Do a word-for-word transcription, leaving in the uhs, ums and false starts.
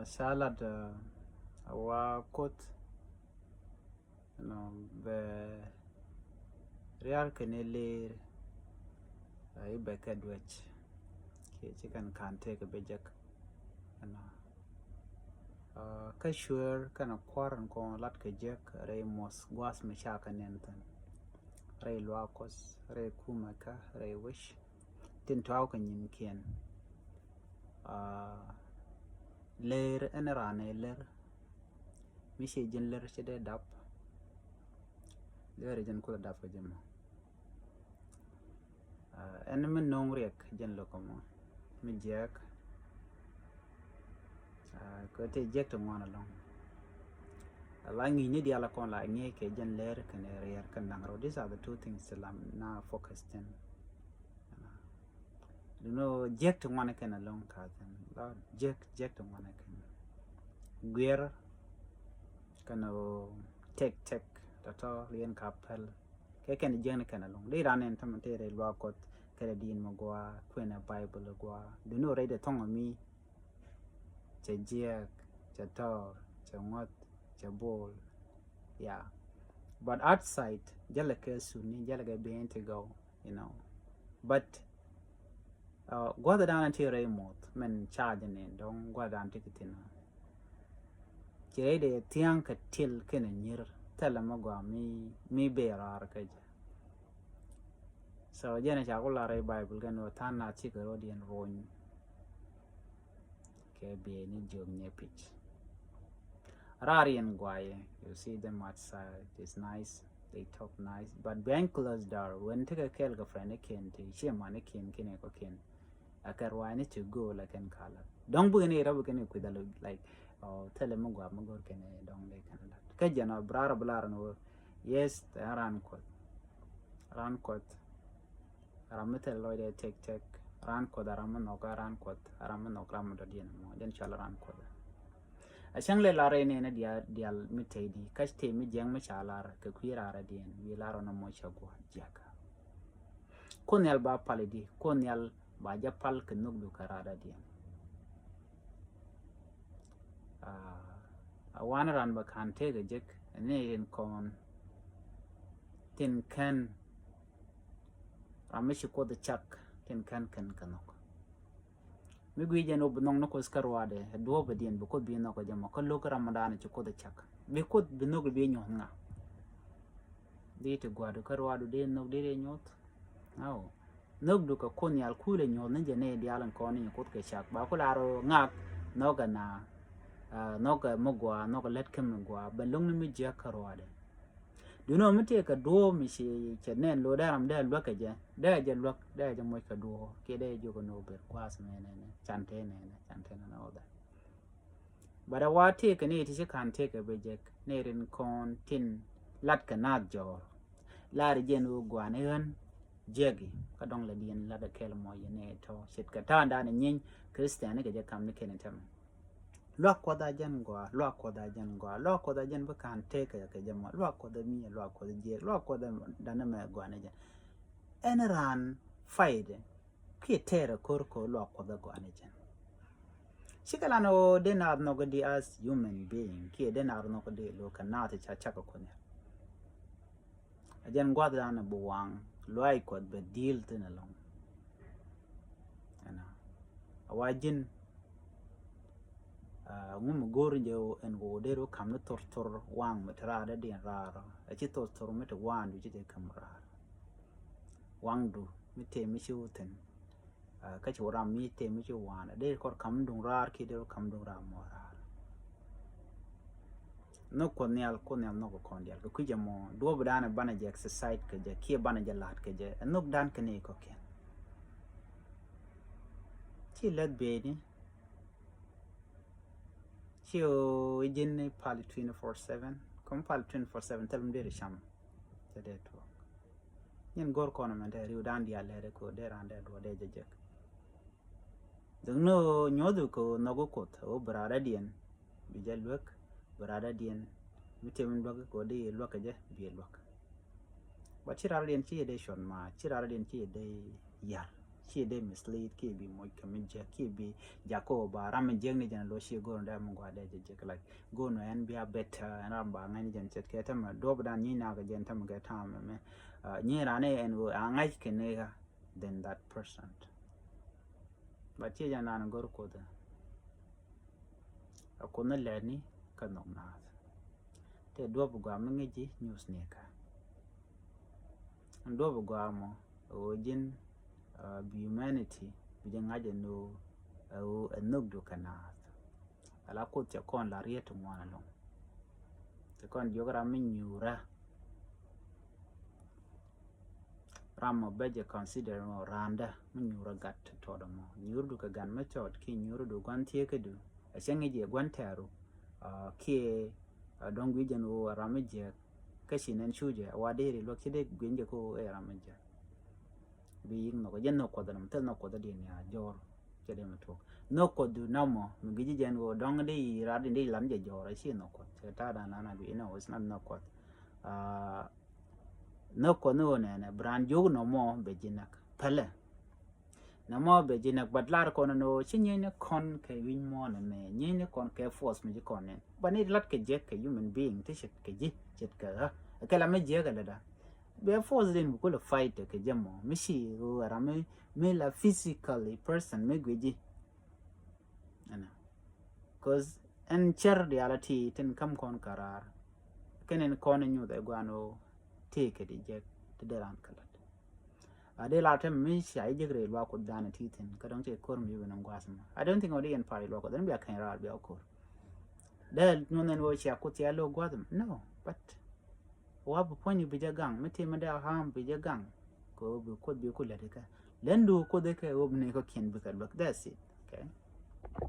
Salad a wa Kuoth, you know, bɛ rial kɛnɛ ler a i̱ bɛ kɛ duec kiɛ ci kɛn kan tëëk bɛ jek, you know. Kä cueer kɛnɛ kua̱r in kɔn lat kɛ jek rɛy muɔth gua̱th mi ca kɛ nɛn thi̱n, rɛy luaak Kuɔth, rɛy kumɛ kä rɛy wec tin tɔ̱a̱w kɛ nyinkiɛn. Ler ɛn raan ɛ ler mi ci ji̱n ler ci dee dap. Ler ji̱n kulɛ dap kɛ ji̱ mɔ. Ɛn mi no̱o̱ŋ riɛk ji̱n lo̱k mɔ mi jiɛk. Kɛ ti jiɛk ti ŋuan alɔŋ. La ŋi̱i̱c ni dial kɔn la ŋi̱i̱c kɛ ji̱n ler kɛnɛ riɛr kɛn da̱ŋ rɛw. These are the two things ti lam na focus tin. Duno jiɛk ti ŋuan kɛn alɔŋ ka thin la jiɛk jiɛk ti ŋuan kɛn. Guiɛr kɛn o tek tek tɔtɔ riɛn ka pɛl. Kɛ kɛn jiɛk ni kɛn alɔŋ di ran in tamɛ ti rɛy luaak Kuɔth kɛn di̱i̱n mɛ gua kuɛn a Bible gua. Duno rɛy de thɔŋ mi cɛ jiɛk, cɛ tɔr, cɛ ŋuɔth, cɛ bol. Yeah. But outside jälɛ kɛ suni, jälɛ kɛ ben ti gɔw, you know. But gua̱th dan ti rɛy muɔth mɛn charge ni dɔŋ gua̱th dan ti ki thin. Ci rɛy de thia̱ŋ kɛ til kɛn nyir thilɛ mɛ gua mi mi ben raar kɛ jɛ. So jɛn ca ku lar rɛy Bible kɛn wä than na cikɛ rɔ diɛn rony. Kɛ biɛ ni jiök nyɛ pic. Raar yɛn guayɛ, you see them outside, it's nice, they talk nice, but behind closed door, when tekɛ kɛɛl kɛ friend ni kiɛn ti ciɛ man ni kiɛn kiɛn kɔ kiɛn. Akɛ ruaacni ti go̱o̱l akɛn kalä dɔ̱ŋ bikɛ ni rɛp kɛn kui̱th alɔ, like, thilɛ mi guap mi go̱o̱r kɛn dɔ̱ŋ dee kɛn lat kä jɛn ɔ bi raar bi lar ni wä. Yes, tɛ ran Kuɔth, ran Kuɔth. Ram mi thil lɔcdɛ tëk tëk. Ran Kuɔth a ram mi nhɔk, a ran Kuɔth a ram mi nhɔk ram mi dɔ̱diɛn mɔ jɛn cɔal ran Kuɔth. A cäŋ lɛ lar in in a dial dial mi tey di kac tey mi jiɛŋ mi ca lar kɛ kui̱ rar a diɛn wi̱i̱ lar ɔn a mɔ ca gua̱a̱ jiakä. Kuoth Nhial ba pal di, Kuoth Nhial ba jɛ pal kɛ nhök du kɛ rar a diɛn. A wan ran ba kan tëëk a jek ni in kɔn tin kɛn ram mi ci Kuoth cak tin kɛn kɛn kɛ nhɔk. Mi gui jɛn wä bi nhɔk ni Kuoth kä ruaadɛ duɔ̱ɔ̱p diɛn bi Kuoth bi nhɔk jɛ mɔ kä lo̱k ram mi daanɛ ci Kuoth cak bi Kuoth bi nhɔk bi nyuɔ̱th ŋa. Di ti gua̱du kä ruaadu di nhɔk di ri nyuɔ̱th. Aw. Nhök du kɛ Kuoth Nhial kulɛ nyuɔ̱th ni jɛ ni diaal in kɔn ni Kuoth kɛ cak ba ku lar ŋak nhɔk ɛ na nhɔk ɛ mi gua nhɔk ɛ lät kä mi gua bɛ lo̱ŋ ni mi jiäk kä ruaadɛ. Duno mi tëë kɛ duɔ̱ɔ̱p mi ci cɛ nɛn lo̱ dee ram dee luäk kɛ jɛ dee jɛ luäk dee jɛ moc kɛ duɔ̱ɔ̱p kiɛ dee jɛ jiök ni wä ber gua̱a̱th mɛ nɛnɛ can tëë nɛnɛ can tëë nɛnɛ wä dhɛ. But a wa tëëkɛ ni ti ci ka̱n tëëkɛ bɛ jek ni rin kɔn tin lat kɛ naath jɔɔr. Lar jɛn wä gua̱n i̱ ɣän jiɛki kä dɔ̱ŋ lɛ diɛn lat a kɛl mɔ yɛ ni tɔ ce̱tkɛ ta̱a̱ da̱a̱n i̱ nyiny Christian ni kɛ jɛ kam ni kɛn i̱ tämɛ. Luak Kuɔth a jɛn gɔaa, luak Kuɔth a jɛn gɔaa, luak Kuɔth a jɛn bi ka̱n tëëkɛ kɛ jɛ mɔ, luak Kuɔth a mi, luak Kuɔth a jiɛk, luak Kuɔth a da̱n imɛ gɔaa ni jɛn. Ɛn raan fayde kiɛ tɛɛrɛ ko̱r ko̱r luak Kuɔth a gɔaa ni jɛn. Cikɛ lan ɣöö dee naath nhɔk di as human being kiɛ dee naath nhɔk di lo̱ kɛ naath ca cak kɛ Kuoth Nhial. A jɛn gua̱th dan bi waŋ luaac Kuɔth bɛ di̱i̱l thin ɛlɔ̱ŋ. Ɛnɔ a wa ji̱n ŋu mi go̱o̱r jɛ ɛn ɣöö dee ru kam ni thor thor waŋ mi ti raar dee diɛn raar ɛ ci thor thor mi ti waŋdu ci ti käm raar. Waŋdu mi tëë mi ci wä thi̱n. Kä ci wä ram mi tëë mi ci wä waŋdu dee kɔr kam duŋ raar kiɛ dee kɔr kam duŋ raar mɔ raar. Nhök Kuɔth Nhial, Kuoth Nhial nhök kɔn dial kɛ kui̱c ɛmɔ duɔ̱ɔ̱p dan ɛ banɛ jɛ exercise kɛ jɛ kiɛ banɛ jɛ la̱t kɛ jɛ ɛ nhök dan kɛ ni kɔkiɛn. Ci lɛth beni ci ɣöö i̱ ji̱n ni pal twenty four seven kɔm pal twenty four seven thil mi dee ri cam. Cɛ dee tuɔɔk. Nyin go̱r kɔn mɛn te riw dan dial lɛr ko dee ran dee duɔ dee jɛ jek. Dek ni ɣöö nyuɔth ko nhɔk Kuoth ɣöö bi ran dee diɛn bi jɛ luek bi ran dee diɛn mi tim luek ko dee luek kɛ jɛ bi luek. But ci ran dee diɛn ci yɛ dee cuɔt ma ci ran dee diɛn ci yɛ dee yar. Ci dee mislead kiɛ bi moc kɛ mi jiäk kiɛ bi jakä ba ram mi jiäk ni jɛn lo ci go̱o̱r dee mi gua dee jɛ jiäk, like go̱o̱r ɛn bia better, ɛn ram ba ŋäc ni jɛn ce̱tkɛ tämɛ duɔp dan nyi nak jɛn tämɛ kɛ tamɛ mɛ. Nyi ran ɛn ɣöö a ŋäc kɛ ni ɣä, then that person. But ci jɛn ran go̱o̱r Kuoth ɛ a Kuoth ni lɛni kä nhɔk naath. Tɛ duɔp gua mi ŋäc ji̱ news ni kä duɔp gua mɔ ɣöö ji̱n bi humanity bi jɛ ŋa̱c ɛn ɣöö ɛ nhökdu kɛ naath. Ala Kuoth cɛ kɔn la riet ti ŋuan ɛlɔ̱ŋ. Cɛ kɔn jiök ram mi nyuurä. Ram mɔ bɛ jɛ consider mɔ randä mi nyuurä gat tɔt mɔ. Nyuurdu kɛ gat mi cɔɔt ki nyuurdu gua̱n thiekädu. A cɛ ŋi̱c yɛ gua̱n tɛɛru kiɛ dɔ̱ŋ gui̱c jɛn ɣöö ram mi jiäk. Kä ci nɛn cu jɛ wa dee ri luäk ci dee gui̱n jɛ kä ɣöö ɛ ram mi jiäk. Bi yik nhɔk jɛ nhɔk Kuɔth ram thil nhɔk Kuɔth di ni a jɔr. Cɛ dee mi tuɔk nhɔk Kuɔth du namɔ mi gi̱ci jɛn ɣöö dɔ̱ŋ di rat di di lan jɛ jɔr a ci nhɔk Kuɔth cɛ ta̱a̱ dan lan a bi inɔ wes na nhɔk Kuɔth. Nhɔk Kuɔth ni ɣöö nɛnɛ bi ran jiök nɔmɔ bɛ ji̱ näk pɛlɛ. Nɔmɔ bɛ ji̱ näk bat lar kɔn ni ɣöö ci nyieny ni kɔn kɛ wi̱ny muɔ̱ɔ̱n ɛmɛ nyieny ni kɔn kɛ force mi ji̱ kɔn nɛn ba ni lat kɛ jiɛk kɛ human being ti ce̱tkɛ ji̱ ce̱tkɛ ɣä. Kɛ la mi jiɛk ɛ lätdä. Bɛ force din bi kulɛ fight kɛ jɛ mɔ mi ci ɣöö ram mi mi la physically person mi guici. Ɛnɛ cause ɛn cɛr diaal a ti tin kam kɔn karar. Kɛn in kɔn in nyuth ɛ guan ɣöö tëë kɛ di jɛk ti dee ran kɛ lat. A dee la tɛm mi cia i jek rɛy luak Kuoth dan ti thin kä dɔŋ cɛ kor mi ben guas ma. I don't think ɔ di yɛn par i luak Kuoth ɛn bia kɛn raar bia kor. Dee nyuɔn ɛn wä cia Kuoth cia lo guas ma no, but wa bi puɔny bi jɛ gaŋ mi ti mi dee ham bi jɛ gaŋ. Ko bi Kuoth bi ku lɛ di kɛ lɛn du Kuoth kɛ wä bi ni ko kiɛn bi kɛ luak. That's it. Okay.